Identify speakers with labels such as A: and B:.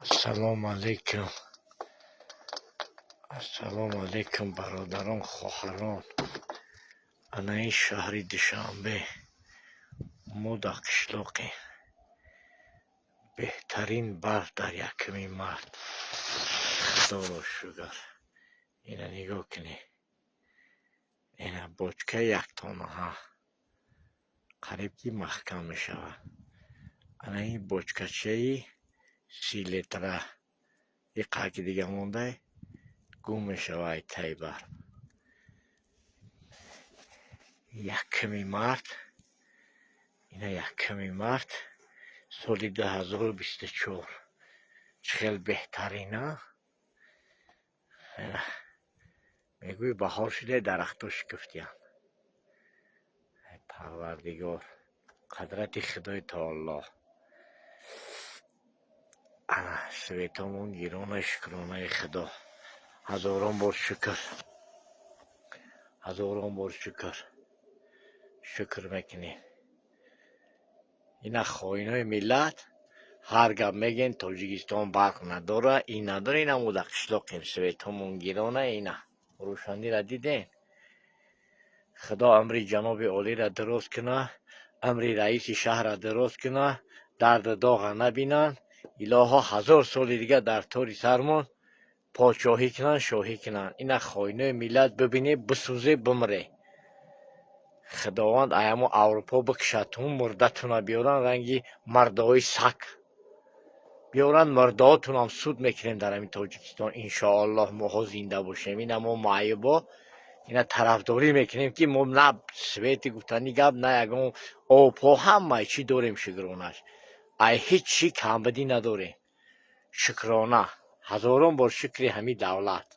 A: Ассалому алайкум. Ассалому алайкум, бародарон, хоҳарон. Ана ин шаҳри Душанбе. Мо дар қишлоқем. Беҳтарин барф дар 1 март. Худоро шукр. Ина нигоҳ кунед. Ина бочкаи яктонаҳа. Қариб ки маҳкам мешавад. Ана ин бочкачаи 30 литра. Иқаки дига мондай, гум мешавад ай таи барф. 1 март, ина 1 март соли 2024. Чӣ хел беҳтарин, а? Мегӯӣ, баҳор шуда, дарахтҳо шукуфтиянд. Парвардигор, қадрати Худои таоло. Ана светомон гирона, шукронаи Худо. Ҳазорон бор шукр. Ҳазорон бор шукр. Шукр мекунем. Ина хоинои миллат ҳар гап мегӯянд, Тоҷикистон барқ надора, ин надора, ина мо дар қишлоқем, светомон гирона, ина. Рӯшаниро дидем? Худо амри ҷаноби олиро дуруст кунад, амри раиси шаҳрро дуруст кунад, дарду доға набинанд. Илоҳо, 1000 соли дига дар тори сармон подшоҳӣ кунанд, шоҳӣ кунанд. Ина хоинои миллат, бибинед, бисӯзе, бимре. Худованд аямо Аврупо бикушадтун, мурдатуна биёранд, ранги мардои саг. Биёранд мурдаотунам, суд мекунем дар ҳамин Тоҷикистон, иншоаллоҳ, моҳо зинда бошем. Ина мо маъюбо ина тарафдорӣ мекунем, ки мо на свети гуфтани гап, на ягон обҳо, ҳамаи чӣ дорем, шукронаш. Ай ҳеҷ чӣ камбудӣ надорем. Шукрона. Ҳазорон бор шукри ҳамин давлат.